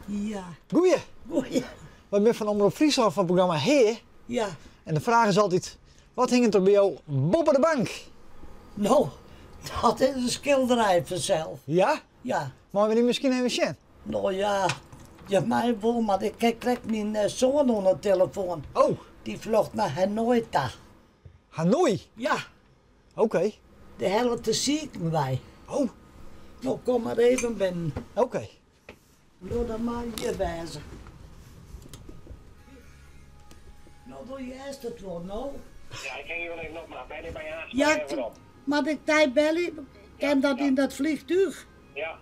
Ja. Goeie. Goeie. Wy binne fan Omrop Fryslân fan it programma Hea. Ja. En de fraach is altyd, wat hinget der by jo boppe de bank? No, dat is in skilderij fansels. Ja? Ja. Meie we dy miskien even sjen? No ja, je meie wol, mar ik ha krekt myn soan oan de telefoan. Oh. Dy fljocht nei Hanoi ta. Hanoi? Ja. Oké. De hellet de siken wei. Oh. No, kom mar even binnen. Oké. No, dat mei hjir wêze. No, do hearst it wol, no. Ja, ik hingje wol even op, mar belje my aanst Ja, mar even op. Moat ik dy belje? Kin dat yn dat vliegtuig? Ja.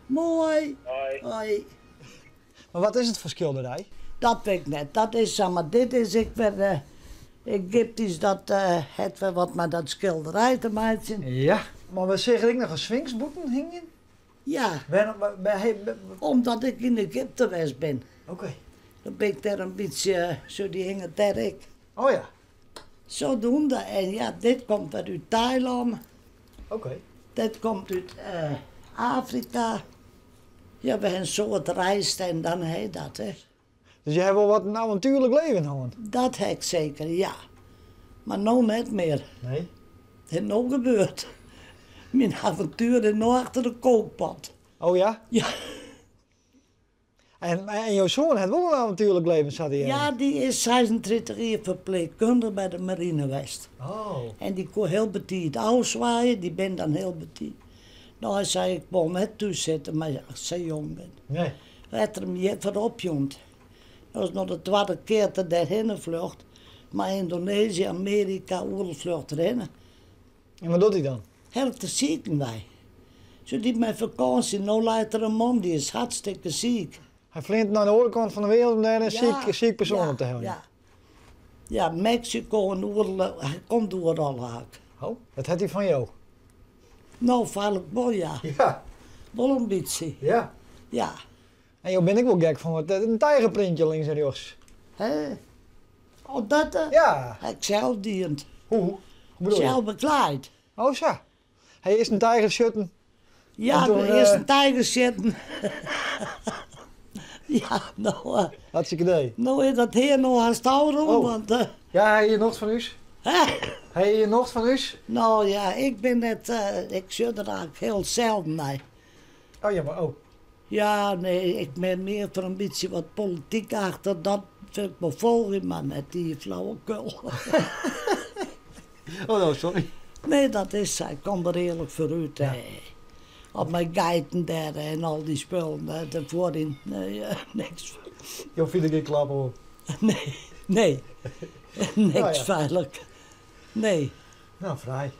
Moai. Hoi. Hoi. Mar wat is it foar skilderij? Dat wit ik net. Dat is sa, mar dit is ek wer Egyptysk, dat hat wer wat mei dat skilderij te meitsjen. Ja. Mar we seagen ek noch in sfinks bûten hingjen? Ja. Wêrom? Omdat ik yn Egypte west bin. Oké. Dan bin ik dêr in bytsje, sjoch dy hinget dêr ek. Oh ja. Zodoende. En ja, dit komt wer út Tailân. Oké. Dit komt út Afrika. Ja, we ha in soad reisd en dan ha je dat, hè. Dus je ha wol wat in avontuerlik leven hân? Dat ha ik seker, ja. Mar no net mear. Nee? It is no gebeurd. Myn avontuer is no achter de kookpot. Oh ja? Ja. En, en jo soan hat wol in avontuerlik leven, sa te hearren? Ja, dy is 36 jier ferpleechkundige by de marine west. Oh. En dy koe hiel betiid ôfswaaie, dy bin dan hiel betiid. No, hy sei, ik wol net thús sitte mei as ik sa jong bin. Nee. Hat er him hjirfoar opjûn. Dat is no de twadde kear dat er dêrhinne fljocht. Mei Yndonezië, Amearika, oeral fljocht er hinne. En wat docht hy dan? Helpt de siken wei. Sjoch, dy mei fakânsje, no leit der in man, dy is hartstikke siik. Hy fleant nei de oare kant fan de wereld om dêr in siik, siik persoan op te heljen? Ja, ja. Meksiko en oeral, hy komt oeral hak. Oh, dat hat hy fan jo? No, feitlik wol, ja. Ja. Wol in bytsje. Ja. Ja. En jo binne ek wol gek fan wat in tijgerprintje links en rjochts. Hè? Oh, dat? Ja. Ha ik sels dien. Hoe? Hoe bedoel je? Sels beklaaid. Oh sa. Ha je earst in tijger sjitten? Ja, En toen, earst in tijger sjitten. Ja, no. Hartstikke idee. No is dat hear no hast ôfrûn, Oh. want. Ja, ha je nocht fan ús? Hè? Ha je nocht fan ús? No ja, ik bin net, ik sjoch der eigentlik hiel selden nei. Oh ja, mar oh. Ja, nee, ik bin mear foar in bytsje wat polityk achter, dat fyn ik wol folgjen, mar net dy flauwekul. Oh no, sorry. Nee, dat is sa. Ik kom der earlik foar út. Op mei geiten dêr en al dy spullen derfoar yn. Nee, niks. Jo fine der gjin klap oan? Nee, nee. Niks Nou ja. feitlik. Nee. Nou, fraai.